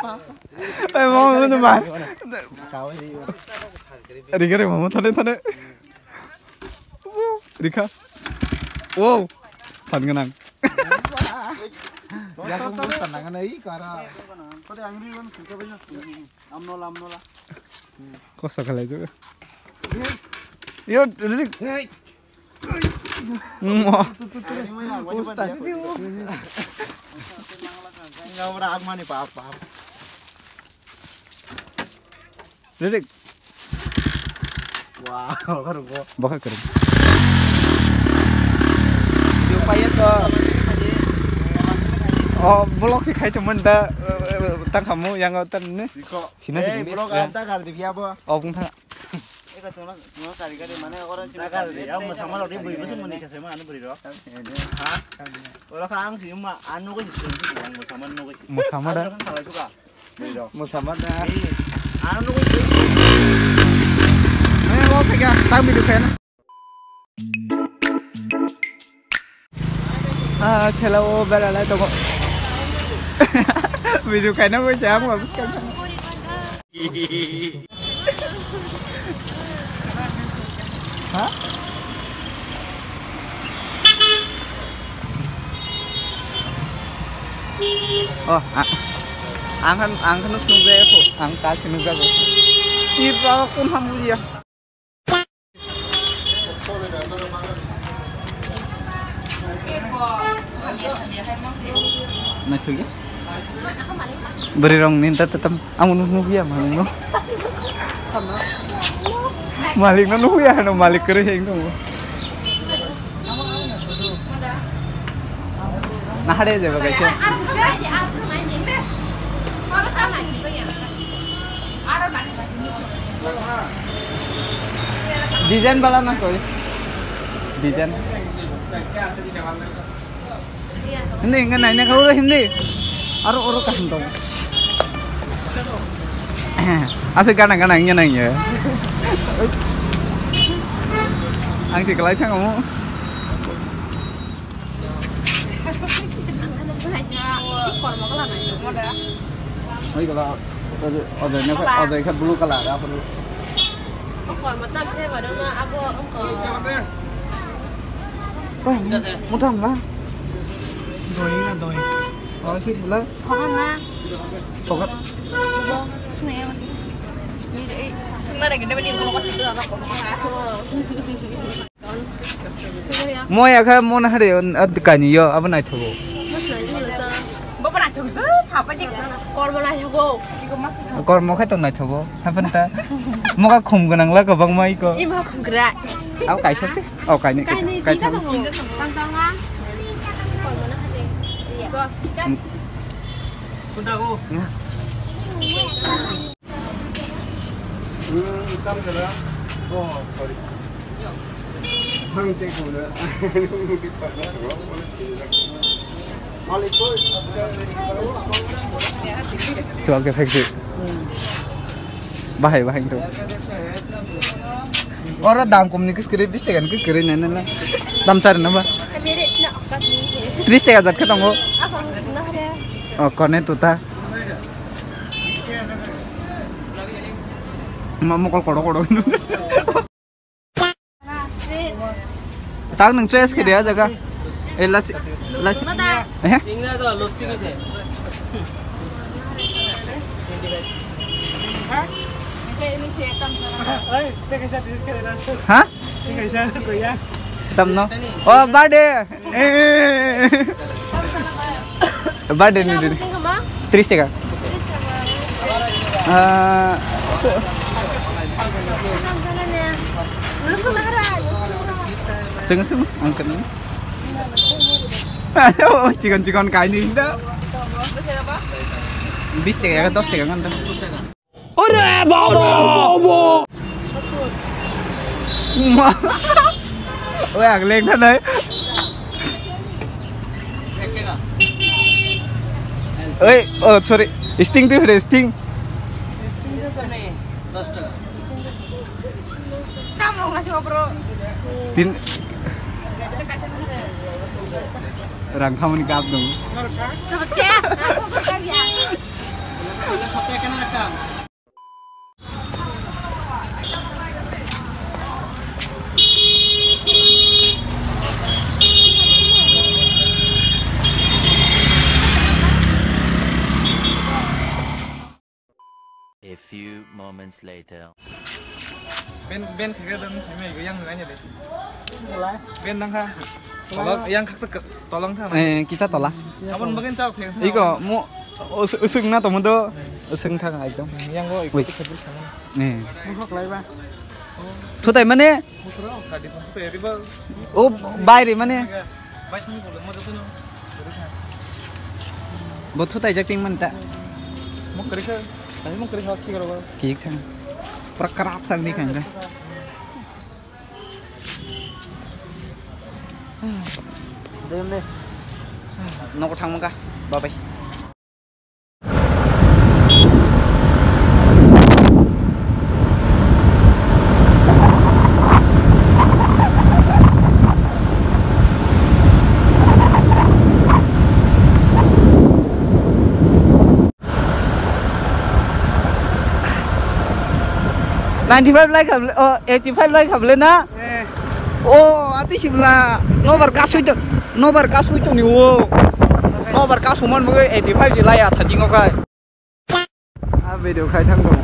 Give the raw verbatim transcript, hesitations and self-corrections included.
Ai, mama, mama, mama. Rikha re, mama, thane, thane. Rikha. Wow. Phan ganang. Kosto khalai juga. Yo, Rik. Mo. Usta. Ngamra agmani pap pap. Rik. Wow, karo go. Baka karo. Video payat to. Oh, vlog si khai to manda tang kamu yang tan ne. Sina si. Vlog anta kar di biya bo. Oh, bung thang. Eka chungla, chungla kari kari mane oro chungla kari. Ang mosamar ori bui bosong mani kese ma anu buri ro. Ha? Oro kha ang si ma anu ko si ang mosamar no ko si. Mosamar da. Ang khalai suka. Buri ro. Mosamar da. Anu no ko si. Mane o phega tang video khaina. Ah, sela o bera lai tongo. Video kaina bo jam wa buskang. Ha? Oh, a-, ang kan, ang kan nus nunggu ya, aku. Ang tak nunggu aku. Ira kun ham bujiya. Naithok ya? Bwrwi rok ni ta tam amo nuk nuk ya manu no. Malik no nuk ya no malik kwrwi heng no. Nahare jeba kaisa. Design bala na koi. Design. Hindi, hindi, hindi, hindi. Aro, aro kaham tong. Asa gana, gana, ingya, ingya. Ang si kalai thang mo. Oi kala, ode, ode, ne, ode kha blue color, apa lu? Oko mata phe ba dong na abo oko. Wah, mutam lah. Doi na doi. Oh, kit bela. Thokan na. Thokan. Sne. Sne lagi dia ni mau kasih tu apa kok. Mo ya kha mo na hare, ad kani yo, abo naithogo. Kormo naithogo. Kormo khe tong naithogo. Haphenta. Mo kha khum gwnang la kwbang mai ko. Ima khum gra. Abo kaisa se. O kaini. Kaini kaitha. Tang tang ha. Kormo na hare. Iya. Kuda go. Oh, sorry. Chuak ke phek di. Bahai, bahai tu. Oro dam kom ni kis kiri bis tegan kiri nene la. Dam char na ba? Tris tega jat khe tongo. Oh, kone tuta. Ma mokol kodo kodo. Tak nang choice khe dia jaga. Eh, lasi, lasi. Eh? Ha? Tamno? Oh, birthday. Eh. Birthday ni din. Tris tega. Ah. Cheng sung angkan. Chikon chikon kaini inda. Bis tega ya, dos tega kan. Ore baba! Ma. Oi, ang leng thanai. Oi, oh, sorry. Sting tu, Sting. Tin. Rang khamani kap dong. Coba cek. A few moments later. Ben, ben khe dan sai mai yang ngai de. Ben nang kha. Tolong yang khak khak tolong tha. Eh, kita tola. Abon bagin chao theng. Iko mo usung na tomo do. Usung thang ekdom. Yang go iko. Wait. Khebul sama. Eh. Mo khok lai ba. Thutai mane? O baire mane? Bo thutai jak ting man ta. Kik sang. Pura kerap sang ni kang ka. Nogo thang mangka. Bye bye. Ninety five lai kha bwle, oh, eighty five lai kha bwle na? Eh. Oh, ati sibla. Nobar kasui to, nobar kasui to ni o. Nobar kasu man bwle eighty five ji lai atha jingo kai. A video khai thang tong.